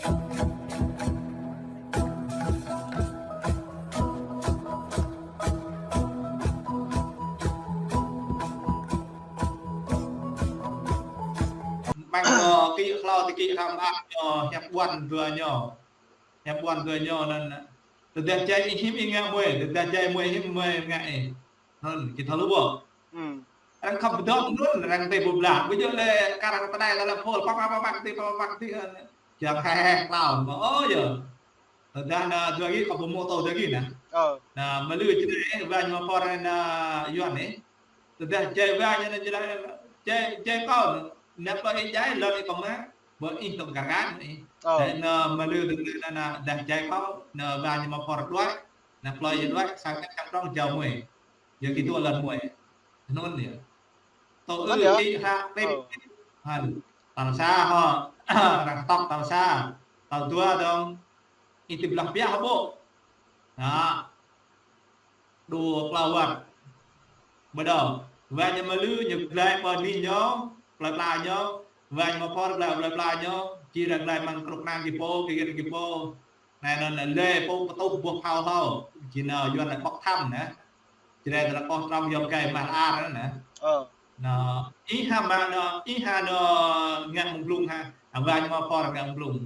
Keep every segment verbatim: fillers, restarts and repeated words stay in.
Măng, ơ, kĭ hlâo tơ kĭ hrăm ăt ñu, hiăp ƀuăn dua ñu. Hiăp ƀuăn dua ñu anŭn. Tơdah jai ih hiư̆m ih ngă muai, tơdah jai muai hiư̆m muai ngă ih. Anŭn, kĭ thâo lu ƀuh. Hmm. Arăng khŏm pơdŏp anŭn, arăng tê bơblah. Ƀu djơ̆ lĕ kar arăng tơdai lă lă phôl, păng, păng, păng, păng, tê, păng, păng, tê, anŭn. Kiăng hai hai klaun, ƀuh, ơ, yơh. Tơdah anŭn dua gih kâo pơmôtô dua gih anŭn. Ơ. Anŭn, mơlư čơđai, wai ñu mă phor anŭn Yuan anai. Tơdah jai wai ñu anŭn čơđai, jai, jai kâo, anŭn plơi ih jai, lŏn ih kâo mă, ƀơi ih tŏng kar kaĭ ih. Ơ. Anŭn, anŭn, mơlư tơdah anŭn, anŭn, dah jai kâo, anŭn wai ñu mă phor đuaĭ, anŭn plơi ih đuaĭ, sang čang čang prŏng jao muai. Yua kơ ih dŏ lŏn muai. Anŭn yơh. Tơ ư, anŭn yơh. Kĭ hră tip. Ơ. Hăn. Tal sa hŏ. Arăng tŏk tal sa. Tal dua dơ̆ng. Ih tip blah biă hă ƀuh. Anŭn. Dua klâo wơ̆t. Ƀu djơ̆. Wai ñu mơlư ñu glai pơ anih ñu, plơi pla ñu. Wai ñu mă phor glai plơi pla ñu. Či arăng glai mơ̆ng krŭk kơnang gih pô, gih git gih pô. Anai anŭn lĕ pô pơtŭh ƀuh phao hlâo. Či anŭn Yuan anai bŏk tham anŭn. Či anai tơlơi kâo trŏng yom gai mah ar anŭn. Ơ. Anŭn, ih hă mă anŭn, ih hă anŭn ngă mơ̆ng blung hă. Wai ñu mă phor ngă mơ̆ng blung.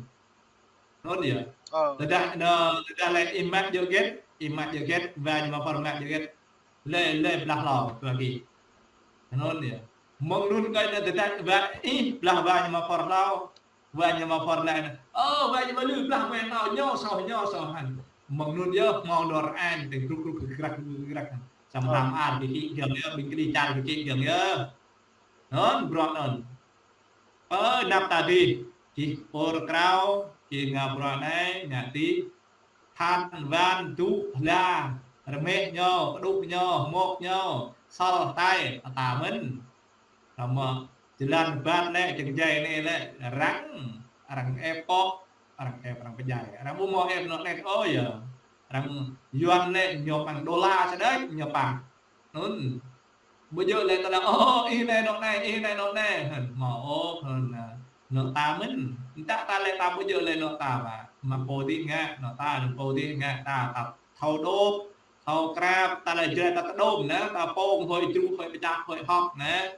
Anŭn yơh. Ơ. Tơdah anŭn, tơdah lĕ ih mă djơ̆ git, ih mă djơ̆ git, wai ñu mă phor mă djơ̆ git. Lĕ, lĕ blah hlâo, dua gih. Anŭn yơh. Mơ̆ng anŭn kơ anŭn tơdah wai ih blah wai ñu mă phor hlâo. Wai ñu mă phor lĕ anŭn. Ơ, wai ñu mơlư blah wai hlâo ñu soh, ñu soh hăn. Mơ̆ng anŭn yơh hmâo dŏ rơañ, tơ̆ng krŭk krŭk krŭk krăk krŭk krăk. Samơ̆ hrăm ar kĭ kĭ giŏng yơh, ƀing kơđi čar kĭ kĭ giŏng yơh. Anŭn, bruă anŭn. Ơ, anăp ta dih, čih pôr krao, čih ngă bruă anai, ngă dih. Than, wan, dŭ, hla, rơmeh ñu, kơđŭk ñu, hmok ñu, sol, tai, ta mơ̆n. Samơ̆ jơlan rơbat lĕ, čơkơjai anai lĕ, arăng, arăng ĕp kŏ, arăng ĕp, arăng pơdjai. Arăng ƀu hmâo ĕp anŏ net ôh yơh. Arăng Yuan lĕ ñu păng đôla sa đôč, ñu păng. Anŭn. Ƀu djơ̆ lĕ ta lĕ, ơ, ih anai anŏ anai, ih anai anŏ anai. Hăn, hmâo ôh, hăn, anŏ ta mơ̆n. Dah ta lĕ ta ƀu djơ̆ lĕ anŏ ta mă. Mă pô dih ngă, anŏ ta, anŏ pô dih ngă, ta, ta thâo đôp. Thâo krăp, ta lĕ jrai ta tơdôm anŭn, ta pông hơi jru hơi pơčah hơi hŏk anŭn.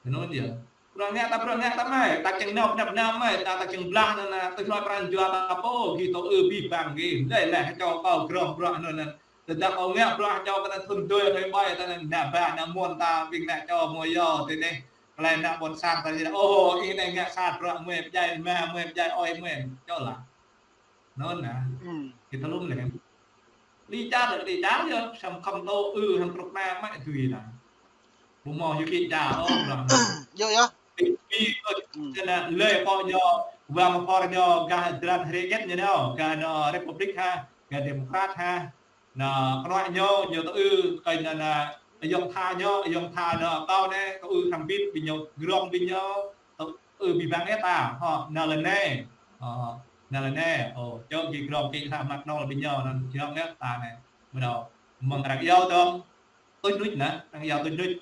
Anŭn yơh. Bruă ngă ta, bruă ngă ta mơ̆n, ta čang nao pơnap pơnap mơ̆n, ta, ta čang blah anŭn, anŭn, tơlơi pran jua ta pô, gih tơ ư abih bang gih. Lĕ, lĕ, čô kâo grŏh bruă anŭn, anŭn. Tơdah kâo ngă bruă čô kơ ta thŭn dui hơi ƀai, ta anŭn, anŭn ba, anŭn mơ̆n ta, ƀing anŭn čô mơ̆ yơh, tơ anai. Klai anŭn ƀôn sang ta jing, ơ, ih anai ngă sat bruă mơ̆n, pơdjai mă mơ̆n, pơdjai ơi mơ̆n. Čô lah. Anŭn anŭn. Hmm. Kơ ta lŏm lĕ. Kơđi čar, kơđi čar yơh, samơ̆ khŏm tơ ư hăng krŭk kơnang mă tui anŭn. Ƀu hmâo yua kơ čar ôh, bruă anŭn. Yơh, yơh. Kơđi, kơđi, hmm. Čang anŭn lĕ kâo ñu, wai mă phor ñu, gah jơlan hơget ñu anŭn, gah anŭn Republik hă, gah Demokrat hă. Anŭn, kơnuk ñu, ñu tơ ư, kơ anŭn, anŭn, ayŏng tha ñu, ayŏng tha anŭn, kâo anai, kâo ư hrăm bit, ƀing ñu, grŏng ƀing ñu, tơ ư abih bang ĕ ta, hŏ, anŭn lĕ anai. Hŏ, anŭn lĕ anai. Ơ, čô gih grŏng kĭ hră mă kơnong lĕ ƀing ñu, anŭn grŏng ĕ ta anai. Ƀu djơ̆, mơ̆ng arăng iâu dơ̆ng, tuč nuč anŭn, arăng iâu tuč nuč.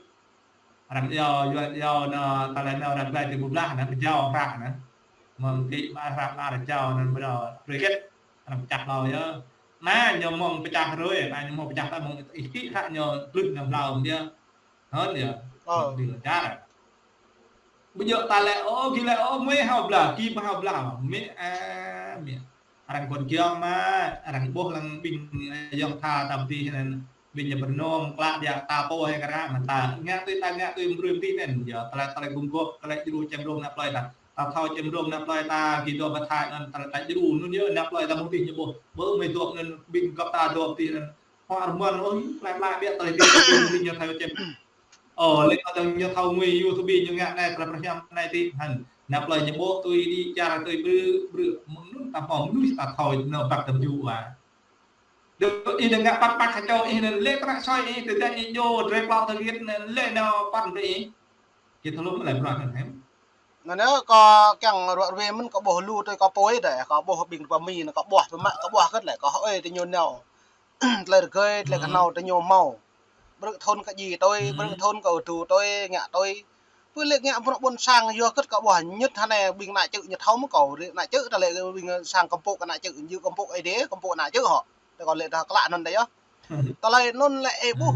Arăng iâu, iâu, iâu anŭn, ta lĕ anŭn arăng glai tơl blah anŭn, pơjao hră anŭn. Mơ̆ng kĭ mă hră mă arăng jao anŭn ƀu djơ̆, rơgĕt, arăng pơčah hlâo yơh. Anŭn ñu mơ̆ng pơčah hrơi, anŭn ñu mơ̆ng pơčah ta mơ̆ng ih kĭ hră ñu plưh anŭn hlâo yơh. Hơ̆n yơh. Ơ. Mơ̆ng dih lĕ čar. Ƀu djơ̆ ta lĕ, ơ, gih lĕ, ơ, mơi hao blah, gih mơi hao blah. Mơi, a, mơi. Arăng kŏn kiăng mă, arăng ƀuh lăng ƀing ayŏng tha ta pơdih anŭn, ƀing ñu pơrơnôm, klă biă ta pô hơi kơ ră mă ta. Ngă tui ta, ngă tui mơbrơi pơdih anŭn. Yơh, tơlơi, tơlơi gum gŏp, tơlơi djru čem rông anăp plơi ta. Ta thâo čem rông anăp plơi ta, gih dŏ pơ Thái anŭn, tơlơi ta djru anŭn yơh, anăp plơi ta mơ̆ng pơdih ñu ƀuh. Bơ mơi dŏ anŭn, ƀing gŏp ta dŏ pơdih anŭn. Hmâo armon, ôi, plai plai biă tơlơi dih, dih ñu thâo čem. Ơ, lĕ kơ tơ̆ng ñu thâo ngui YouTube ñu ngă anai, tơlơi pơhrăm anai tih, hăn. Anăp plơi ñu ƀuh tui đĭ čar tui brư̆, brư̆. Mơ̆ng anŭn ta hmâo mơnuih ta thâo nao băk tơm ju wa. Dơ̆, ih đơ̆ng ngă păt păt kơ čô ih anŭn lĕ kơ ană soi ih, tơdah ih djơ̆ drơi klâo tơgit anŭn lĕ nao păn brơi ih. Kơ thâo lŏm lĕ bruă anŭn hiư̆m. Anŭn yơh, kâo kiăng ruă ruê mơ̆n kâo ƀuh lu tui kâo pô ih dêh, kâo ƀuh ƀing ruă mĭn kâo ƀuh pơmă, kâo ƀuh hơget lĕ, kâo hơi tui ñu nao. Tơlơi rơgơi, tơlơi kơhnâo tui ñu hmâo. Brư̆ thŭn kơ djai tui, brư̆ thŭn kơ ư tui, ngă tui. Pơ lĕ ngă bruă ƀôn sang yua kơ kơ ƀuh ñŭt hơnai ƀing ană čư̆ ñu thâo mơ̆ kâo, rĕ ană čư̆ ta lĕ ƀing sang kơmpuk ană čư̆, ñu kơmpuk ai dê, kơmpuk ană čư̆ hŏ. Tơ kâo lĕ ta klă anŭn dê yơh. Tơlơi anŭn lĕ ih ƀuh.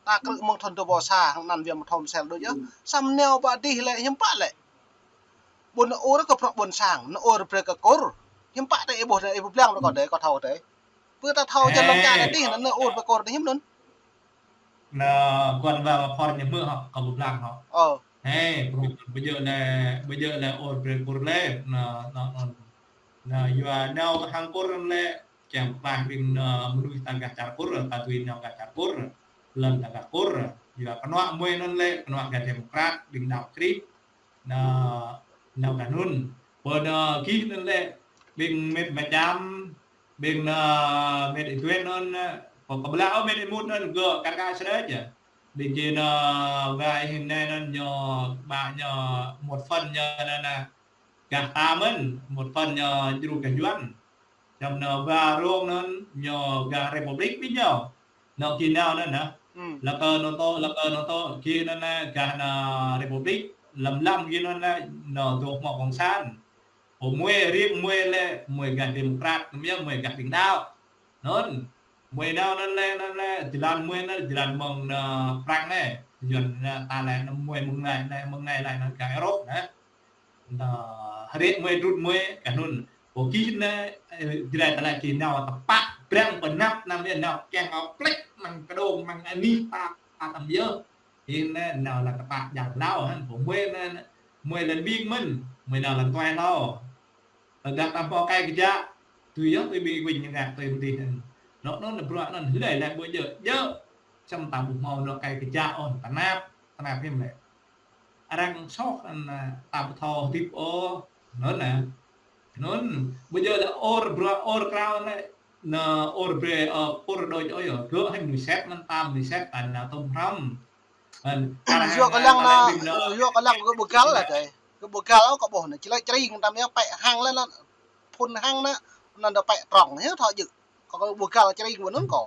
Ta krư̆ mơ̆ng thŭn dua ƀâo sa hăng anăn viêm thom sel đôč yơh. Samơ̆ nao pơ adih lĕ hiư̆m pă lĕ. Ƀuôn ur kơ bruă ƀôn sang, nao ur brơi kơ Kur. Hiư̆m pă tơ ih ƀuh, ih ƀuh blang tơ kâo dê, kâo thâo dê. Pơ ta thâo jăn lŏn čar adih, nao ur pơ Kur anai hiư̆m anŭn. Na, kuan wa ma phor ñu hmư̆ hŏ, kâo ƀuh blang hŏ. Ơ. Hê, ƀu djơ̆ lĕ, ƀu djơ̆ lĕ ur brơi Kur lĕ, na, na, na, na, yua nao hăng Kur lĕ, kiăng pơklaih ƀing, na, mơnuih ta gah čar Kur, ta tui nao gah čar Kur, lŏn ta gah Kur, yua kơnuă mơi anŭn lĕ, kơnuă gah Demokrat, ƀing đaŏ Krist, na, nao gah anŭn. Pơ na gih anŭn lĕ, ƀing mĕt Mơčam, ƀing na mĕt Ih Tuên anŭn, pơ kơ ƀlă ôh mĕt Ih Mut anŭn gơ̆ kar kaĭ sơđai jă. Ƀing gih na wa ih anai anŭn ñu ƀă ñu một phần ñu anŭn na gah ta mơ̆n, một phần ñu djru gah Yuan. Čăm na wa rong anŭn ñu gah Republik ƀing ñu. Nao gih nao anŭn na. Lăk kơ nao tŏ, lăk kơ nao tŏ, gih anŭn na gah na Republik, lăm lăm gih anŭn na, nao dŏ hmâo Cộng sản. Pô mơi, riêng mơi lĕ, mơi gah Demokrat, mơi, mơi gah ƀing đaŏ. Anŭn, mơi nao anŭn lĕ, anŭn lĕ, jơlan mơi anŭn, jơlan mơ̆ng na Prăng anai. Yuan na, ta lĕ, na mơi mơ̆ng anai, anai, mơ̆ng anai lĕ, anŭn gah Europe na. Na, hrĕ mơi, drut mơi, gah anŭn. Pô gih na, ơ, jrai ta lĕ gih nao tơpă, brăng pơnăp, anăm yơh nao kiăng ôh plĕk, mơ̆ng kơdông, mơ̆ng anih ta, ta tăm yơh. Hin nao lăng tơpă jang hlâo hăn, pô mơi nao, mơi lăng ƀing mơ̆n, mơi nao lăng tuai hlâo. Tơdah ta hmâo kai kơjăp, tui yơh tui ƀing wĭn ñu ngă tui mơdih hăn. Nŏ nŏ bruă anŭn hlơi lĕ ƀu djơ̆, djơ̆. Čăm ta ƀu hmâo nŏ kai kơjăp ôh, tơnap, tơnap hiư̆m lĕ. Arăng soh anŭn, ta ƀu thâo hơdip ôh, anŭn na. Anŭn, ƀu djơ̆ lĕ ur bruă ur krao lĕ, na ur brơi, ơ, pur đôč ôh yơh, gơ̆ hăn mơnuih sĕt mơ̆n ta mơnuih sĕt ta nao tŏm hrăm. Yua kơ lăng na, yua kơ lăng kơ ƀu găl lah dai. Kơ ƀu găl ôh kơ ƀuh na, čơlơi čơring tam yơh pĕ hăng lĕ na, phun hăng na, anŭn dŏ pĕ trong, hiư̆m thâo djơ̆. Kơ ƀu găl čơring ƀu anŭn kơ.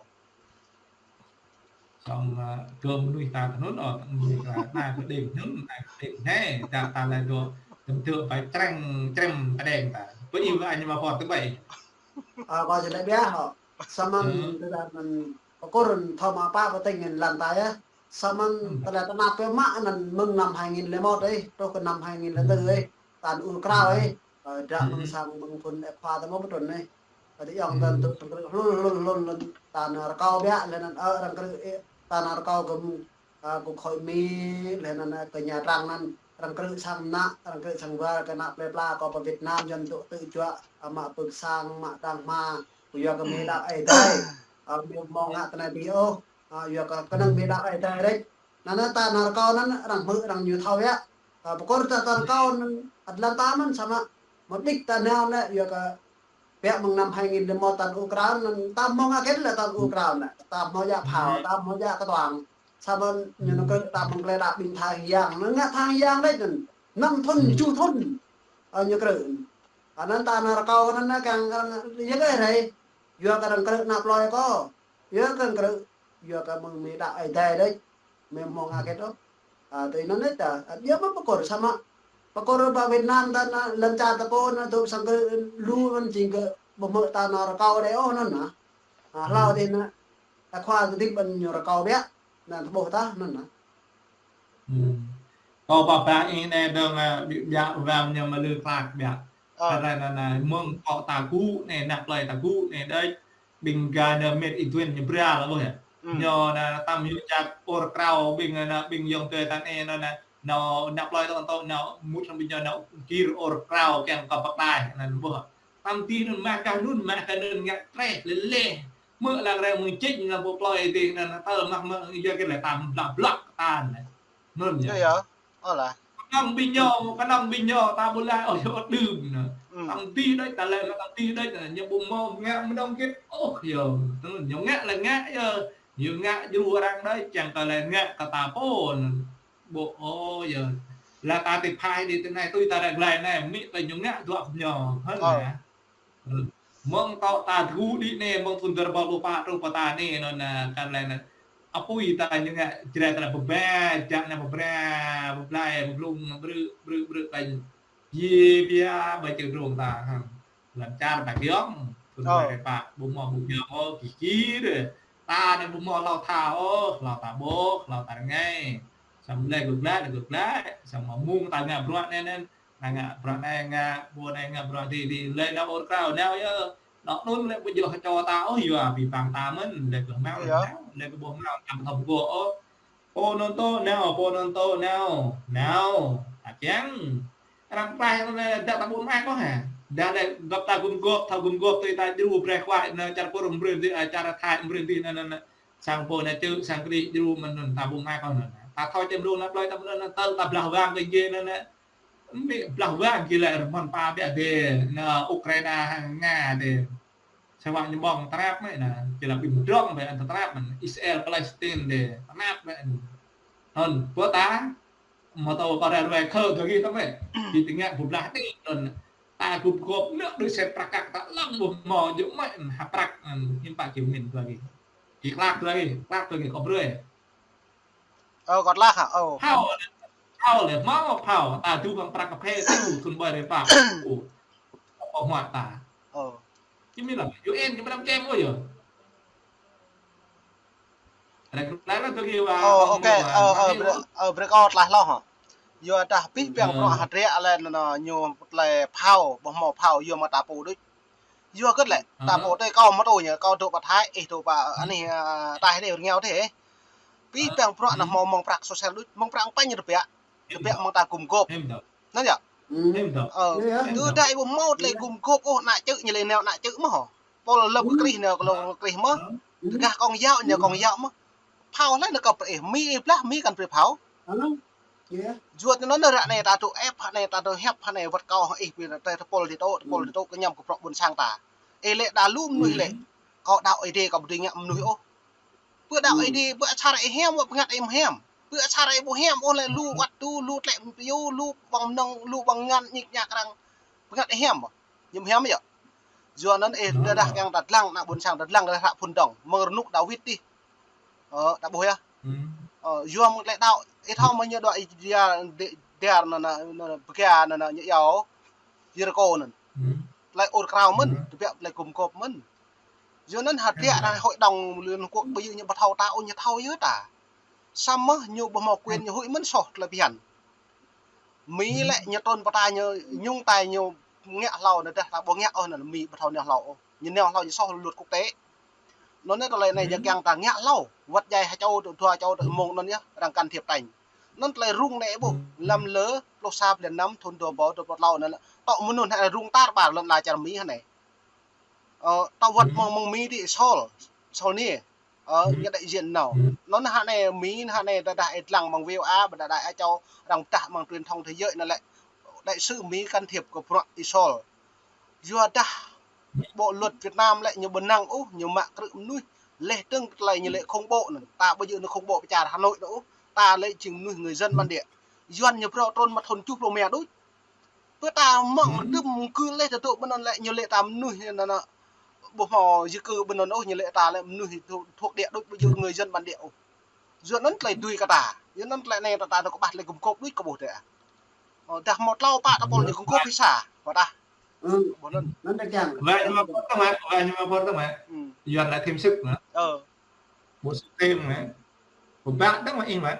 Song, ơ, kơ mơnuih ta tơ anŭn ôh, mơnuih ta na kơ đêm anŭn, na kơ đêm anai, ta, ta lĕ dŏ, tơm tơm phải čreng, črem ta đen ta. Pơ ih wa ñu ma phor tơ ƀai. Ơ, kâo či lĕ biă hŏ. Samơ̆ tơdah anŭn pơkôr thâo mă pă pơtĕng ngăn lăn ta yơh. Samơ̆ tơlơi tơnap biă mă anŭn mơ̆ng năm hai nghìn lẻ một ih, truh kơ năm hai nghìn lẻ tư ih, ta nao ur krao ih, ơ, dră mơ̆ng sang mơ̆ng thŭn ĕp pha tơ mơ̆ pơtrŭn ih. Ơ, tơ yŏng tơ tŭ sang krư̆ hlŭn hlŭn hlŭn hlŭn, ta nao rơkâo biă, lĕ anŭn, ơ, arăng krư̆ ih, ta nao rơkâo kơ, ơ, kơ khối Mi, lĕ anŭn, ơ, kơ Nha Trang anŭn, arăng krư̆ sang mơnă, arăng krư̆ sang war, kơ ană plơi pla, kơ pơ Việt Nam, Yuan tŭ tŭ juă, ơ, mă pơk sang, mă đang hma, kơ yua kơ Mi đaŏ ai dai, ơ, Mi hmâo ngă tơ anai dih ôh, ơ, yua kơ kơnơ̆ng Mi đaŏ ai dai rĕč. Anŭn, anŭn ta nao rơkâo anŭn arăng hmư̆ arăng ñu thâo yơh. Ơ, pơkôr ta, ta rơkâo anŭn ăt lăm ta mơ̆n samơ̆. Mơ̆ đĭč ta nao anŭn yua kơ biă mơ̆ng năm hai nghìn lẻ một ta nao ur krao anŭn ta hmâo ngă kĕt lĕ ta nao ur krao anŭn. Ta hmâo djă phao, ta hmâo djă kơtuang. Samơ̆ ñu nao krư̆ ta mơ̆ng klĕ đa ƀing tha hăng yang. Anŭn ngă tha hăng yang đôč anŭn. Năm thŭn, tơjuh thŭn. Ơ, ñu krư̆. Anŭn ta nao rơkâo anŭn na kăng, kăng, yua kơ rai. Yua kơ arăng krư̆ ană plơi kâo. Yua kơ arăng krư̆, yua kơ mơ̆ng Mi đaŏ ai dai đôč, Mi hmâo ngă kĕt ôh. Ơ, tui anŭn đôč ta, ơ, yua mă pơkôr samơ̆. Pơkôr ƀă Việt Nam ta na, lŏn čar ta pô na, tŭ sang krư̆ lu mơ̆n jing kơ ƀu hmư̆ ta nao rơkâo đơi ôh anŭn na. Ơ, hlâo dih na, ta khua ta hơdip ƀing ñu rơkâo biă, na tơƀuh ta anŭn na. Kâo pơpă ih anai dơ̆ng, ơ, biă, biă wang ñu mă lư klak biă. Ơ. Kơ anai anai, mơ̆ng tŏ ta gŭ anai, ană plơi ta gŭ anai đôč. Ƀing gah anai mĕt Ih Tuên ñu bral ƀuh yơh. Ñu anai tam yua jak ur krao ƀing anai, ƀing yŏng tơi ta anai, anai, anai, nao ană plơi tŏ tŏ nao mŭt hăng ƀing ñu nao gir ur krao kiăng kơ pơklaih anai ƀuh. Tam tih anŭn mă gah anŭn, mă gah anŭn ngă treh lĕ lĕ. Mơ̆ lăng reng mơ̆ng čĕč lăng pô plơi tih anŭn, anŭn tơl mă mă yua kơ lĕ tam blak blak tan anai. Anŭn yơh. Yơh, yơh. Ơ lah. Kơnơ̆ng ƀing ñu, kơnơ̆ng ƀing ñu, ta ƀu laĭ ôh, yua đưm anŭn. Tam tih đôč, ta laĭ mă tam tih đôč anŭn, ñu ƀu hmâo ngă mơnơ̆ng kĕt ôh yơh. Anŭn ñu ngă lĕ ngă yơh. Ñu ngă djru arăng đôč, čang kơ lĕ ngă kơ ta pô anŭn. Ƀu ôh yơh. Lah ta tĭ phai đĭ tơ anai, tui ta ră glai anai, mĭ tơ ñu ngă duă kơ ñu. Hơ̆n anai. Mơ̆ng tŏ ta gŭ đĭ anai, mơ̆ng thŭn dua rơbâo pluh pă truh pơ ta anai, anŭn, ơ, kar lĕ anŭn. Apui ta ñu ngă Jrai ta lĕ pơba, jak nao pơbra, pơblai, pơblung, brư̆, brư̆, brư̆, ta yê bia, ba čơ drông ta, ha. Lăm čar ta kiăng, thun bai rai pă, ƀu hmâo ƀu kiăng, ôh, kiki dê. Ta anai ƀu hmâo hlâo tha, ôh, hlâo ta ƀôh, hlâo ta rơngai. Samơ̆ lĕ gơ̆ glăi, lĕ gơ̆ glăi, samơ̆ mơ̆ng ta ngă bruă anai, anai, ta ngă bruă anai, ngă, ƀuôn anai, ngă bruă adih, adih, lĕ nao ur krao, nao yơh. Nao anŭn lĕ ƀu djơ̆ hơčô ta, ôh, yua abih bang ta mơ̆n, lĕ gơ̆ hmâo, lĕ gơ̆ ƀu hmâo, ta ƀu thâo pơgô̆, ôh. Pô anŭn tŏ nao, pô anŭn tŏ nao, nao, ta kiăng. Arăng pơklaih anŭn lĕ dah ta ƀu mơak ôh hă. Dah lĕ gŏp ta gum gŏp, thâo gum gŏp tui ta djru brơi khuă anŭn čar Kur mơ̆ng brơi dih, a, čar Thai mơ̆ng brơi dih anŭn, anŭn, anŭn. Sang pô anŭn čư̆, sang Kri djru mơ̆n anŭn ta ƀu mơak ôh anŭn. Ta thâo čem rông anăp plơi ta mơ̆n anŭn tơl ta blah wang kơ djê anŭn, anŭn. Amĭ blah wang kơ lĕ rơmon pă biă dê, anŭn Ukraina hăng Nga dê. Sơwă ñu ƀơ̆ng tơnap mơ̆n anŭn, kơ lĕ ƀing mơdrŏng ƀơi anŭn tơnap mơ̆n, Israel, Palestine dê, tơnap mơ̆n anŭn. Anŭn, pô ta, mơ̆ tơl pơrai ruai khơ tơgi tơmĕ. Či tơngă ƀu blah dih, anŭn. Ta gum gŏp nao đuaĭ sen prăk kăk ta lăng ƀu hmâo djơ̆ mơ̆n, ha prăk, anŭn, hiư̆m pă kơ mĭn tơgi. Či klak tơgi, klak tơgi, kơ brơi. Ơ, kơ klak hă? Ơ. Phao, phao lĕ, hmâo phao, ta dŏ amăng prăk kơphê, tui thun ƀai rai pă. Ơ. Kơ hmua ta. Ơ. Či mĭn lăm, U N či mơnam čem ôh yơh. Rek lai lăng tơgi wa, ơ, ơ, ok, ơ, ơ, brơi, ơ, brơi kơ klak lăng hă. Yua dah abih bang bruă hơdră lĕ anŭn, anŭn, ñu tơlơi phao, ƀu hmâo phao, yua mơ̆ ta pô đôč. Yua hơget lĕ, ta pô tui kâo mơ̆ tui ñu, kâo dŏ pơ Thai, ih dŏ pơ, anai, a, Thai anai rơngiao dih. Abih bang bruă anŭn hmâo mơ̆ng prăk sosial đôč, mơ̆ng prăk pă ñu tơbiă. Tơbiă mơ̆ng ta gum gŏp. Anŭn yơh. Ơ, tui dah ih ƀu hmâo tơlơi gum gŏp ôh, ană čư̆ ñu lĕ nao ană čư̆ mơ̆ hă. Pô lŏm kơ krih nao kơ lŏm kơ krih mơ̆. Tơgah kông yao nao kông yao mơ̆. Phao lĕ nao kơ brơi ih, Mi ih blah, Mi kăn brơi phao. Yua anŭn ră anai ta dŏ ĕp, hă anai ta dŏ hiăp, hă anai wơ̆t kâo hăng ih ƀing ta tơpul dih tŏ, tơpul dih tŏ kơ ñăm kơ bruă ƀôn sang ta. Ih lĕ đa lu mơnuih lĕ. Kâo đaŏ Ơi Adai kâo ƀu dưi ngă mơnuih ôh. Pơ đaŏ Ơi Adai, pơ asar ih hiam, pơ bơngăt ih hiam. Pơ asar ih ƀu hiam ôh lĕ lu wơ̆t tu, lu tlĕ piu, lu ƀơ̆ng mơnơ̆ng, lu ƀơ̆ng ngăn, ñik ñak arăng. Bơngăt ih hiam ƀôh. Ñu hiam yơh. Yua anŭn ih dah, dah kiăng ta dlăng, ană ƀôn sang ta dlăng, dah hră phŭn dơ̆ng. Mơ̆ng rơnŭk Dawid dih. Ơ, ta ƀuh yơh. Ơ, yua mơ̆ng tơlơi đaŏ, ih thâo mơ̆ ñu dŏ ih dia, dia, dia anŭn, anŭn, anŭn, bơkia anŭn, anŭn, ñu iâu Yêrikô anŭn. Tơlơi ur krao mơ̆n, tơbiă tơlơi gum gŏp mơ̆n. Yua anŭn hơdră anŭn Hội đồng Liên Hợp Quốc ƀu djơ̆ ñu ƀu thâo ta ôh, ñu thâo yơh ta. Samơ̆ ñu ƀu hmâo quyền ñu huĭ mơ̆n soh tơlơi phiăn. Mi lĕ ñu trŭn pơ ta ñu, ñŭng tai ñu ngă hlâo anŭn dah ta ƀu ngă ôh anŭn Mi ƀu thâo nao hlâo ôh. Ñu nao hlâo ñu soh luật quốc tế. Anŭn anai tơlơi anai ñu kiăng ta ngă hlâo. Wơ̆t djai ha čô tơ dua čô tơ mơ̆ng anŭn yơh, arăng can thiệp tañ. Anŭn tơlơi rŭng anai ƀôh, lăm lơ pluh sa blan năm thun dua rơbâo dua pluh klâo anŭn. Tŏ mơnuih anai rŭng tar ƀar lŏn ala čar Mi anai. Ơ, tŏ wơ̆t mơ̆ng, mơ̆ng Mi dih Seoul, Seoul anai. Ơ, ñu đại diện nao. Anŭn hă anai Mi hă anai dah, dah ih dlăng mơ̆ng V O A, ƀôdah đài á châu, arăng pơdah mơ̆ng truyền thông thế giới anŭn lĕ. Đại sứ Mi can thiệp kơ bruă Israel. Yua dah bộ luật Việt Nam lĕ ñu ƀu năng ôh, ñu mă krư̆ mơnuih. Leh dơ̆ng tơlơi ñu lĕ khủng bố anŭn. Ta ƀu djơ̆ anŭn khủng bố pơ čar Hà Nội anŭn ôh. Ta lĕ jing mơnuih người dân bản địa. Yuan ñu phrâo trŭn mơ̆ng thun tơjuh pluh rơma đôč. Pơ ta mơ̆ng tơm kơ leh ta dŏ ƀơi anŭn lĕ ñu lĕ ta mơnuih anŭn, anŭn, ƀu hmâo di cư ƀơi anŭn ôh, ñu lĕ ta lĕ mơnuih thuộc, thuộc địa đôč, ƀu djơ̆ người dân bản địa ôh. Yua anŭn tơlơi dưi kơ ta. Yua anŭn tơlơi anai ta, ta dŏ kơƀah tơlơi gum gôp đôč kơ ƀuh tĕ. Ơ, dah hmâo klâo pă tơpul ñu gum gôp hĭ sa. Pơdah. Ƀuh anŭn. Anŭn ta kiăng. Wah ñu mă pơr tơ̆ng mă, wah ñu mă pơr tơ̆ng mă. Yuan lĕ thêm sức mă. Ơ. Bổ sung thêm mă. Pơƀah tơ̆ng mă ih mă.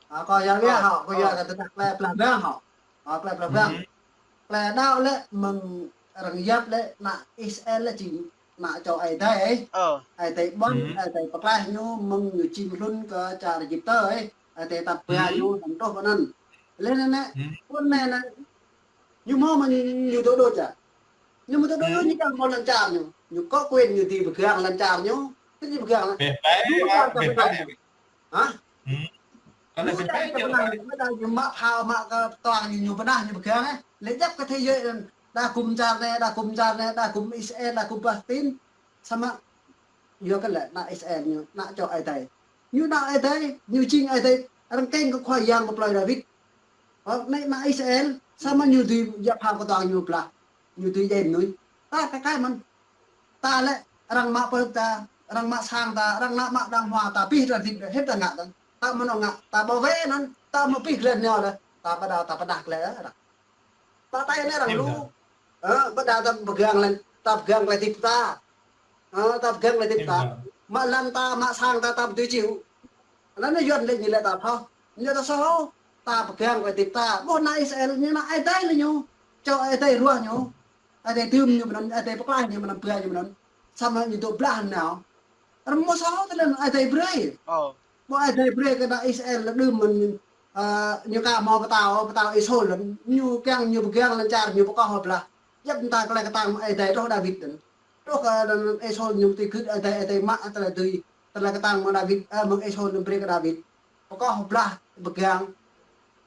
Ơ, kâo yua lĕ hŏ, kâo yua kơ tơdah tơlơi pơblang hŏ. Ơ, tơlơi pơblang. Tơlơi đaŏ lĕ mơ̆ng arăng yap lĕ ană Israel lĕ jing ană čô Ơi Adai. Ơi Adai ƀuăn, Ơi Adai pơklaih ñu mơ̆ng ñu jing hlŭn kơ čar Êjip tơ. Ơi Adai tăp ba ñu hăng truh ƀơi anŭn. Leh anŭn lĕ, ƀuăn anai anŭn, ñu hmâo mă ñu, ñu dŏ đôč ah. Ñu mă dŏ đôč ñu kiăng hmâo lŏn čar ñu. Ñu có quyền ñu dưi pơgang lŏn čar ñu. Tơ ñu pơgang lĕ. Hă? Ñu mă phao mă kơ pơtuang ñu, ñu pơnah ñu pơgang eh. Lĕ djŏp kơ thế giới anŭn. Đa gum čar anai, đa gum čar anai, đa gum Israel, đa gum Palestine. Samơ̆ yua kơ lĕ ană Israel ñu, ană čô Ơi Adai. Ñu ană Ơi Adai, ñu jing Ơi Adai, arăng kơ̆ng kơ Khua Yang kơ plơi Dawid. Ơ, anai ană Israel, samơ̆ ñu dưi yap phao pơtuang ñu blah, ñu dưi djai mơnuih. Ta kơ kai mơ̆n. Ta lĕ arăng mă pơhơ̆k ta, Arăng mă sang ta, arăng nă mă đang hua ta, pih ta dip, hĭ ta ngă ta. Ta mơnơ̆ng ngă, ta bảo vệ anŭn, ta mă pih gleh ñu lĕ, ta pơđao, ta pơdah gleh arăng. Ta tơlơi anai arăng lu. Ơ, pơđao ta pơgang lĕ, ta pơgang lĕ dip ta. Ơ, ta pơgang lĕ dip ta. Mă lăn ta, mă sang ta, ta pơtui čiu. Anŭn ñu Yuan lĕ ñu lĕ ta thâo. Ñu ta soh, ta pơgang lĕ dip ta. Ƀuh ană Israel ñu ană Ơi Adai lĕ ñu. Čô Ơi Adai ruah ñu. Ơi Adai dưm ñu mơnŭn, Ơi Adai pơklaih ñu mơnŭn, pơblang ñu mơnŭn. Samơ̆ ñu dŏ blah nao. Rơmô soh tơlơi Ơi Adai brơi. Ơ. Ƀuh Ơi Adai brơi kơ ană Israel lĕ đưm mơ̆n, ơ, ñu ka hmâo pơtao, pơtao Êsôl lĕ. Ñu kiăng ñu pơgang lŏn čar ñu pơkŏh blah. Djŏp mơta tơlơi kơtang Ơi Adai truh Dawid anŭn. Truh kơ anŭn Êsôl ñu tui gưt Ơi Adai, Ơi Adai mă tơlơi tui, tơlơi kơtang mơ̆ng Dawid, ơ, mơ̆ng Êsôl anŭn brơi kơ Dawid. Pơkŏh blah, pơgang.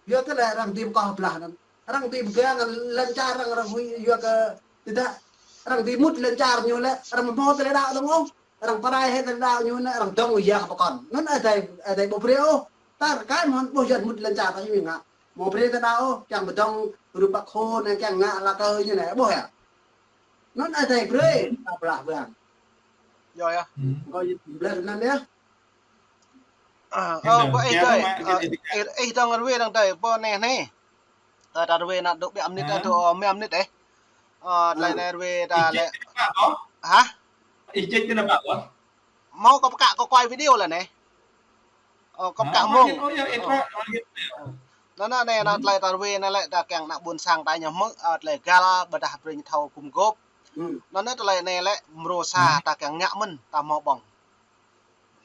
Yua kơ lĕ arăng dưi pơkŏh blah anŭn. Arăng dưi pơgang lŏn čar arăng, arăng huĭ yua kơ tơdah arăng dưi mŭt lŏn čar ñu lĕ, arăng hmâo tơlơi đaŏ dơ̆ng ôh. Arăng pơrai hĭ tơlơi đaŏ ñu anŭn, arăng dŏng yua kơ pơkŏn. Anŭn Ơi Adai, Ơi Adai ƀu brơi ôh. Ta rơkơi mơ̆n ƀuh Yuan mŭt lŏn čar ta ñu ngă. Hmâo brơi tơlơi đaŏ ôh, kiăng pơdŏng rup bác Hồ anai, kiăng ngă ala kơ ñu anai, ƀuh yơh. Anŭn Ơi Adai brơi, ta blah bang. Yơh yơh. Kơ Yuan blah anŭn yơh. Ơ, ơ, ƀuh Ơi Adai, ơ, ih, ih dŏng rơwe dŏng tơi, ƀuh anai anai. Ơ, ta rơwe anŭn dŏ ƀiă mơnit, ơ, dŏ, ơ, mơ̆ mơnit ơ. Ơ, tơlơi anai rơwe ta lĕ. Hă? Ih čĕk tơ anăp ƀă? Hmâo kâo pơkă kâo quay video lĕ anai. Ơ, kâo pơkă mơ̆ng. Anŭn anai, anŭn tơlơi ta rơwe anai lĕ ta kiăng ană ƀôn sang ta ñu hmư̆, ơ, tơlơi găl ƀôdah brơi ñu thâo gum gôp. Anŭn anai tơlơi anai lĕ mrô sa ta kiăng ngă mơ̆n, ta hmâo ƀơ̆ng.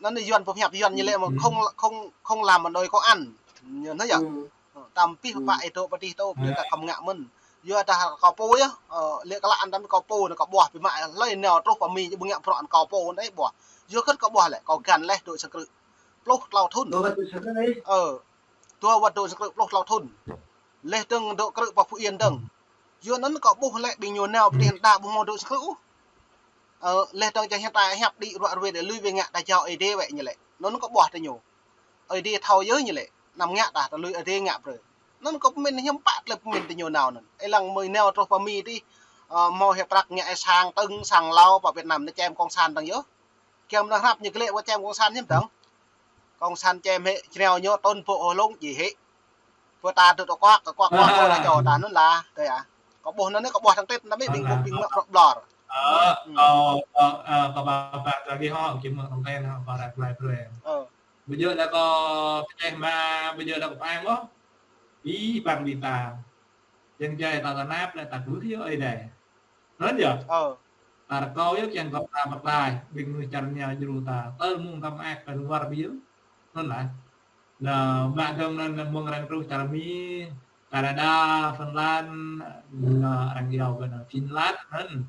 Anŭn anai Yuan pơhiăp Yuan ñu lĕ mơ̆ không, không, không làm mà đòi có ăn. Ñu anŭn yơh. Tam pih pă ih dŏ pơtih tơ, brơi ta khŏm ngă mơ̆n. Yua dah kâo pô yơh, ơ, lĕ kơ lă anŭn tam kâo pô anŭn kâo ƀuah ƀing mă hlơi nao truh pơ Mi ƀu ngă prŏ anŭn kâo pô anŭn đei ƀuah. Yua kơ kâo ƀuah lĕ, kâo găn leh dŏ sang krư̆ pluh klâo thŭn. Ơ, dua wơ̆t dŏ sang krư̆ pluh klâo thŭn. Leh dơ̆ng dŏ krư̆ pơ Phú Yên dơ̆ng. Yua anŭn kâo ƀuh lĕ ƀing ñu nao pơtih đa ƀu hmâo dŏ sang krư̆ ôh. Ơ, leh dơ̆ng čang hiăp ta hiăp đĭ ruă rơwe đe lui wai ngă ta jao Ơi Adai wai ñu lĕ. Anŭn kâo ƀuah tơ ñu. Ơi Adai thâo yơh ñu lĕ. Anăm ngă ta, ta lui Ơi Adai ngă brơi. Anŭn kâo pơmĭn hiư̆m pă tơlơi pơmĭn tơ ñu nao anŭn. Ih lăng mơi nao truh pơ Mi tih, ơ, hmâo hiăp prăk ngă sang tơ̆ng sang hlâo pơ Việt Nam anai čem cộng sản dơ̆ng yơh. Kiăng mơnơ̆ng hrăp ñu glĕ wơ̆t čem cộng sản hiư̆m dơ̆ng. Cộng sản čem hĭ, čreo ñu tŭn pô ôh lông ji hĭ. Pô ta tŭ tŭ kuak, kuak, kuak, kuak, la čô ta anŭn lah, tơ yơh. Kâo ƀuh anŭn, kâo ƀuh tơ̆ng tĭt, anăm ƀing kâo ƀing mă prŏ ƀlŏr. Ơ, kâo, kâo, ơ, kâo ba, ba, ba, kâo gih hŏ, kơ mă tơ̆ng tĭt, hŏ, ba ră glai brơi. Ơ. Ƀu djơ̆ lĕ kâo pơčeh mă, ƀu djơ̆ lĕ kâo pơang ôh. Ih, bang ƀing ta. Yang jai ta tơnap lĕ ta kơkuh yơh Ơi Adai. Anŭn yơh. Ơ. Ta rơkâo yơh kiăng kơ ta pơklaih, ƀing mơnuih čar ñu djru ta. Tơl mơ̆ng ta mơak kơ luar biă. Anŭn lah. Anŭn mă dơ̆ng anŭn mơ̆ng arăng truh čar Mi, Canada, Phần Lan, anŭn arăng iâu kơ anŭn Finland, anŭn.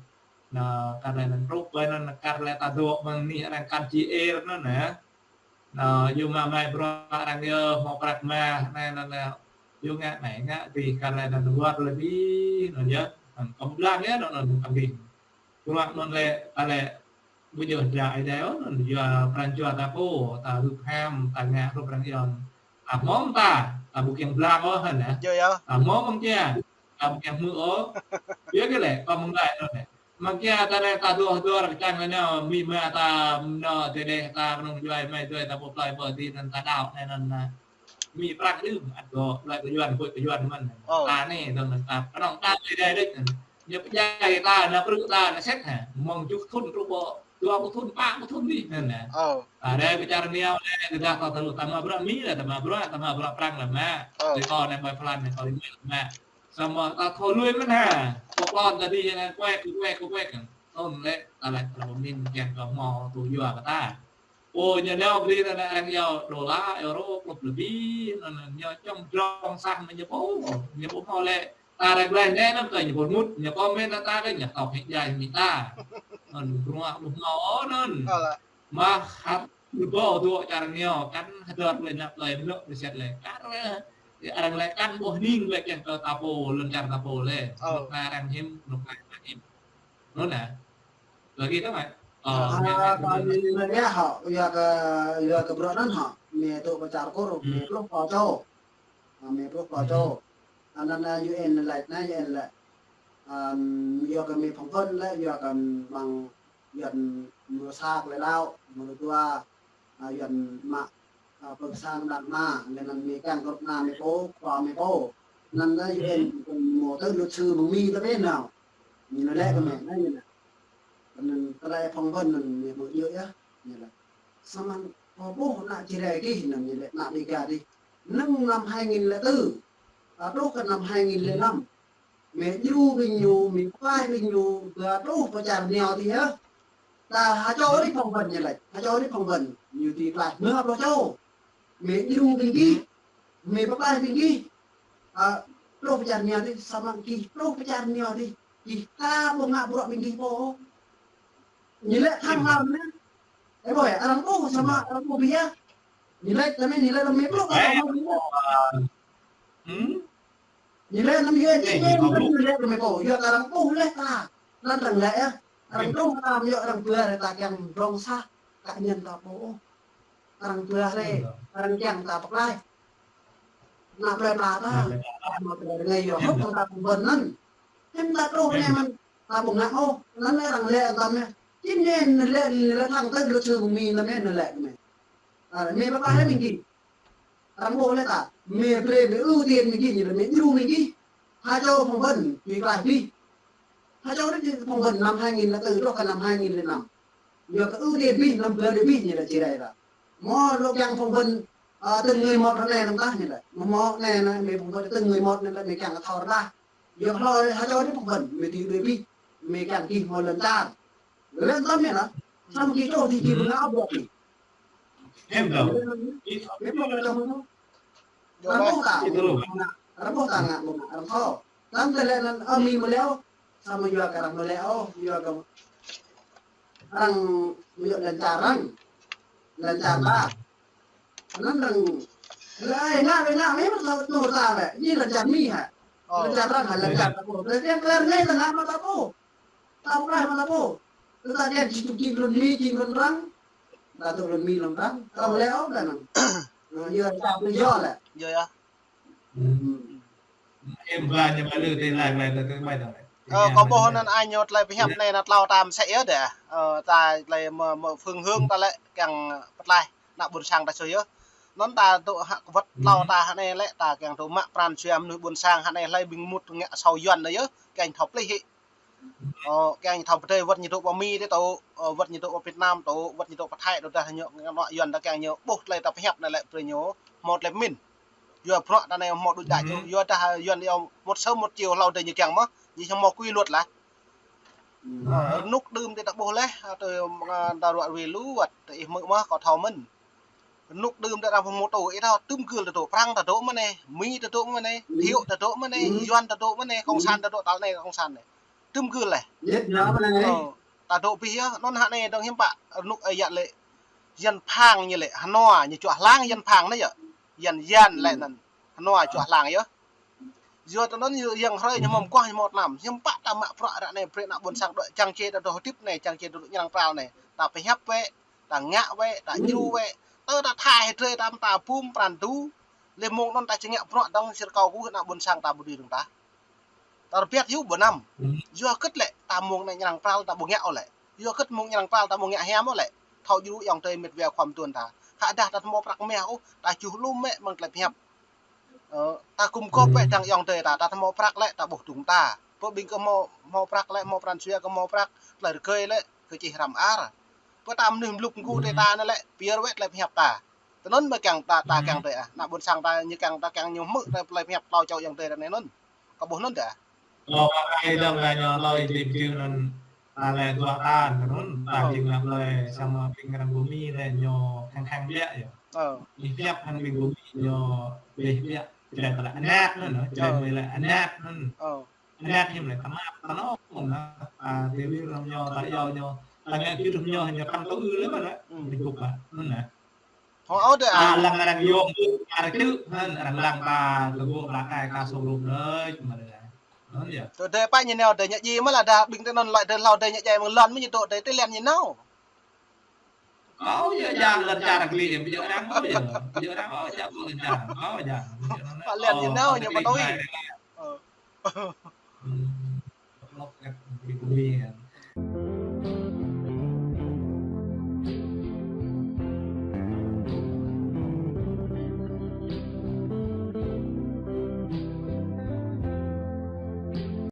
Anŭn kar lĕ anŭn truh kơ anŭn kar lĕ ta dŏ mơ̆ng anih arăng kăn či er anŭn yơh. Anŭn yua mă mă bruă arăng yơh hmâo prăk mă, anai anŭn lĕ. Yua ngă anai ngă adih kar lĕ anŭn luar lĕ adih, anŭn yơh. Anŭn kâo blang yơh anŭn anŭn kâo gih. Bruă anŭn lĕ, ta lĕ, ƀu djơ̆ dra Ơi Adai ôh, anŭn yua pran jua ta pô, ta hưp ham, ta ngă hrup arăng iâu. Ta hmâo mơ̆ng ta, ta ƀu kiăng blang ôh hă anai. Yơh yơh. Ta hmâo mơ̆ng kiăng, ta ƀu kiăng hmư̆ ôh. Yua kơ lĕ, kâo mơ̆ng lĕ anŭn lĕ. Mơ̆ng kiăng ta anai ta dŏ dŏ rơkang anai, Mi mă ta anŭn tơdeh ta kơnơ̆ng juai mai juai ta pô plơi pô ti anŭn ta đaŏ anai anŭn anai. Mi prăk đưm, ăt kơ, lăi kơ Yuan, kơ Yuan mơ̆n. Ơ. Ta anai, dơ̆ng ta, kơnơ̆ng ta, đe đe đe. Ñu pơdjai ta, anŭn prư̆ ta, anŭn sĕt hă. Mơ̆ng tơjuh thŭn truh pơ, dua pluh thŭn, pă pluh thŭn đih, anŭn hă. Ơ. Ta đe kơ čar nao, đe kơ dah ta tơlŭ, ta mă bruă Mi lĕ, ta mă bruă, ta mă bruă prang lĕ mă. Ơ. Đe kơ anai ƀai Phần Lan, anai kơ Ơi Adai lĕ mă. Samơ̆ ta thâo lui mơ̆n hă. Pơkŏn ta đih anai kuek, kuek, kuek. Thŭn lĕ, ta lĕ, ta pơmĭn kiăng kơ hmâo tŭ yua kơ ta. Ơ, ñu nao brơi anŭn arăng iâu đôla, euro, klŭp lebih, anŭn, anŭn, ñu čŏng drŏng sah anŭn ñu pô, ñu pô hmâo lĕ, ta ră glai anai anŭn kơ ñu pô mŭt, ñu pô mĭn anŭn ta kơ ñu tŏk hĭ jai mĭn ta. Anŭn, bruă ƀu hmâo anŭn. Ơ lah. Mă hăp rơbâo dŏ čar ñu, kăn hơdơr lĕ anăp lĕ mơnŭk lĕ sĕt lĕ. Kar lĕ, arăng lĕ kăn ƀuh ning lĕ kiăng kơ ta pô, lŏn čar ta pô lĕ. Ơ. Mơnŭk ta arăng hiư̆m, mơnŭk ta arăng hiư̆m. Anŭn hă. Lagi tơ mă. Ơ, ơ, mă, mă, mă, mă, mă, hă, yua kơ, yua kơ bruă anŭn hă, mă tŭ pơ čar Kur, mă pluh klâo čô. Ơ, mă pluh klâo čô. Anŭn, anŭn, U N lĕ, anŭn U N lĕ. Ơ, yua kơ mă phŏng phŏn lĕ, yua kơ mơ̆ng Yuan mơ̆ sa lĕ đaŏ, mơ̆ dua, a, Yuan mă, a, pơ̆k sang đah mă, lĕ anŭn mơ̆ kiăng kơ rŏk ană mơ̆ pô, khua mơ̆ pô. Anŭn lĕ Yuan mơ̆ tơ luật sư mơ̆ng Mi ta bên nao. Ñu lĕ kơ mơ̆, anai ñu lĕ. Anŭn tơlơi phỏng vấn anŭn mơ̆ mơ̆ yơh yơh, ñu lĕ. Samơ̆ pô ƀuh ană Jrai kih anŭn ñu lĕ ană Dega dih. Nơ̆ng năm hai nghìn lẻ tư, a, truh kơ năm hai nghìn lẻ năm. Mơ̆ djru ƀing ñu, mơ̆ pơklaih ƀing ñu, ba truh pơ čar nao dih yơh. Ta ha čô dih phỏng vấn ñu lĕ, ha čô dih phỏng vấn, ñu dih klaih mơ̆ pluh čô. Mơ̆ djru ƀing gih, mơ̆ pơklaih ƀing gih. A, truh pơ čar nao dih, samơ̆ gih truh pơ čar nao dih, gih ta ƀu ngă bruă ƀing gih pô. Ñu lĕ thăng hlăm anai. Ơ ƀuh, arăng ƀuh samơ̆ arăng ƀuh biă. Ñu lĕ, tơmĕ ñu lĕ lăm mơ̆ pluh kơ arăng ƀuh. Hmm? Ñu lĕ anăm yua čih ñu lĕ kơ mơ̆ pô, yua kơ arăng ƀuh leh ta. Anŭn arăng lĕ yơh. Arăng truh ta yua arăng pơhiăp leh ta kiăng rong sah cá nhân ta pô. Arăng pơhiăp leh, arăng kiăng ta pơklaih. Ană plơi pla ta, mơ̆ ta rơngai yua hơ̆k ta phỏng vấn anŭn. Hiư̆m ta truh anai mơ̆n, ta ƀu ngă ôh, anŭn arăng lĕ ta mơ̆. Čih ñu lĕ, lĕ thăng tơ luật sư mơ̆ng Mi anŭn mơ̆ lĕ kơ mơ̆. A, mơ̆ pơklaih leh ƀing gih. Arăng ƀuh leh ta, mơ̆ brơi mơ̆ ưu tiên ƀing gih, ñu lĕ mơ̆ djru ƀing gih. Ha čô phỏng vấn, mơ̆ klaih ƀing. Ha čô dih phỏng vấn năm hai nghìn lẻ tư truh kơ năm hai nghìn lẻ năm. Yua kơ ưu tiên ƀing, năm bơ̆ ƀing ñu lĕ Jrai ta. Mơ̆ lu kiăng phỏng vấn, a, từng người một anai anŭn tah ñu lĕ. Mơ̆ mơ̆ anai anai, mơ̆ phỏng vấn từng người một anai lĕ, mơ̆ kiăng kơ thâo rơđah. Yua kơ hlâo ha čô dih phỏng vấn, mơ̆ djru ƀing, mơ̆ kiăng gih mơ̆ lŏn čar. Lĕ anŭn tơmĕ anŭn, samơ̆ gih čô dih gih ƀu ngă ôh bruă ƀing. Em dong. Mơ̆ ƀu ngă ôh. Arăng ƀuh ta. Arăng ƀuh ta ngă, ƀu ngă, arăng thâo. Tơdah lĕ anŭn, ơ, Mi mơ̆ lĕ ôh. Samơ̆ yua kơ arăng mơ̆ lĕ ôh, yua kơ arăng mơ̆ yua lŏn čar arăng. Lŏn čar ta. Anŭn arăng lĕ, ơ, ngă, ngă, ngă, mơ̆ ta, ta, ta lĕ. Ñu lŏn čar Mi hă. Ơ. Lŏn čar arăng hă, lŏn čar ta pô. Lĕ kiăng kơ arăng ngă ta ngă mă ta pô. Ta pơklaih mă ta pô. Tơdah kiăng či tŭ jing lŏn Mi, jing lŏn arăng. Ta tŭ lŏn Mi lŏn arăng. Arăng lĕ ôh ta anŭn. Ơ, yua ta pơjô lĕ. Yua yơh. Em ba ñu ba lư tê lai lai tê mai tang. Ơ, kâo ƀuh anŭn ai ñu tơlơi pơhiăp anai anŭn tlâo tam sĕ yơh đah. Ơ, ta tơlơi mơ̆, mơ̆ phương hướng ta lĕ kiăng pơklaih ană ƀôn sang ta sui yơh. Anŭn ta dŏ hă wơ̆t tlâo ta hă anai lĕ ta kiăng dŏ mă pran jua mơnuih ƀôn sang hă anai hlơi ƀing mŭt ngă asâo Yuan anai yơh, kiăng thâo plih hĭ. Ơ, kiăng thâo pơdơi wơ̆t ñu dŏ pơ Mi dih tŏ, ơ, wơ̆t ñu dŏ pơ Việt Nam tŏ, wơ̆t ñu dŏ pơ Thái tŏ, dah ñu ngă anŏ Yuan dah kiăng ñu ƀuh tơlơi ta pơhiăp anai lĕ brơi ñu hmâo tơlơi pơmĭn. Yua bruă ta anai hmâo đuaĭ đač, yua dah Yuan yơh một sớm một chiều hlâo dih ñu kiăng mơ̆, ñu hmâo quy luật lah. Ơ, rơnŭk đưm dih ta ƀuh leh, ơ, tơ, ơ, ta ruă rui lu wơ̆t, tơ ih hmư̆ mơ̆, kâo thâo mơ̆n. Rơnŭk đưm dih arăng pơhmutu, ih thâo tơm gưl ta dŏ, Prăng ta dŏ mơ̆n anai, Mi ta dŏ mơ̆n anai, Thiệu ta dŏ mơ̆n anai, Yuan ta dŏ mơ̆n anai, Cộng sản ta dŏ tal anai, Cộng sản anai. Tơm gưl leh. Ơ, ta dŏ pih yơh, anŭn hă anai dong hiư̆m pă, rơnŭk ơi yă lĕ. Yuan phang ñu lĕ, hơnua ñu čuă hlang Yuan phang anai yơh. Yuan Yuan lĕ anŭn. Hơnua čuă hlang yơh. Yua tơ anŭn yua yang hrơi ñu hmâo mơguah ñu hmâo tơnăm. Hiư̆m pă ta mă bruă ră anai brơi ană ƀôn sang dŏ čang či ta dŏ hơdip anai, čang či ta dŏ ñrang pral anai. Ta pơhiăp wĕ, ta ngă wĕ, ta djru wĕ. Tơ ta thâo hĭ drơi ta mơta bum pran tu. Lĕ mơ̆ng anŭn ta či ngă bruă dong sir kâo kơ ană ƀôn sang ta ƀu dưi dong ta. Ta rơbat hyu ƀu năm. Yua kơ lĕ ta mơ̆ng anai ñrang pral ta ƀu ngă ôh lĕ. Yua kơ mơ̆ng ñrang pral ta ƀu ngă hiam ôh lĕ. Thâo djru ayŏng adơi mĕt wa khua mơtuan ta. Khă dah ta hmâo prăk meh ôh, ta čuh lŏm mĕ mơ̆ng tơlơi pơhiăp. Ơ, ta gum gôp wĕ dang ayŏng adơi ta, ta hmâo prăk lĕ ta ƀuh dŭng ta. Pơ ƀing kơ hmâo, hmâo prăk lĕ, hmâo pran jua kơ hmâo prăk, tơlơi rơgơi lĕ, kơ čih răm ar. Pơ ta mơnuih mlŭk mgu tơ ta anai lĕ, pơyơr wĕ tơlơi pơhiăp ta. Tơ anŭn mơ̆ kiăng ta, ta kiăng tơ ah. Ană ƀôn sang ta, ñu kiăng ta kiăng ñu hmư̆ tơlơi pơhiăp tlâo čô ayŏng adơi ta anai anŭn. Kâo ƀuh anŭn tơ ah. Ơ, ai dong la ñu hlâo ih tĭp jing anŭn, ta lĕ duah ta, anŭn, ta jing ană plơi, samơ̆ ƀing arăng ƀu Mi lĕ ñu khăng khăng biă yơh. Ơ. Ih pơhiăp hăng ƀing ƀu Mi ñu ƀeh biă, čơđai ta lĕ anak anŭn, čơđai mơi lĕ anak anŭn. Ơ. Anak hiư̆m lĕ ta mă, ta nŏ, anŭn, ta tui arăng ñu, ta iâu ñu, ta ngă kơ truh ñu, ñu kăm tơ ư lĕ mơ̆n lĕ. Ƀing ƀu mă, anŭn lĕ. Hŏ, ơ, dih, a. A, lăng arăng yôm, arăng čư̆, hăn, arăng lăng ta, kơ gŏ, arăng kai, ka sông rôm đơi, mă đơi. Hăn, yơh. Tơ dih pă ñu nao, dih ñu djai mơ̆ lah, dah ƀing tơ anŭn lăi, dih hlâo dih ñu djai mơ̆ng lŏn, mơ̆ ñu dŏ, dih tơlơi ñu nao. Ơ, yơh, jang lŏn čar kli, ƀu djơ̆ arăng, ơ, yơh. Ƀu djơ̆ arăng, ơ, jang lŏn čar, ơ, jang. Pă lŏn ñu nao, ñu pơtui. Ơ. Hmm. Lŏk, ƀing ƀu Mi, yơh.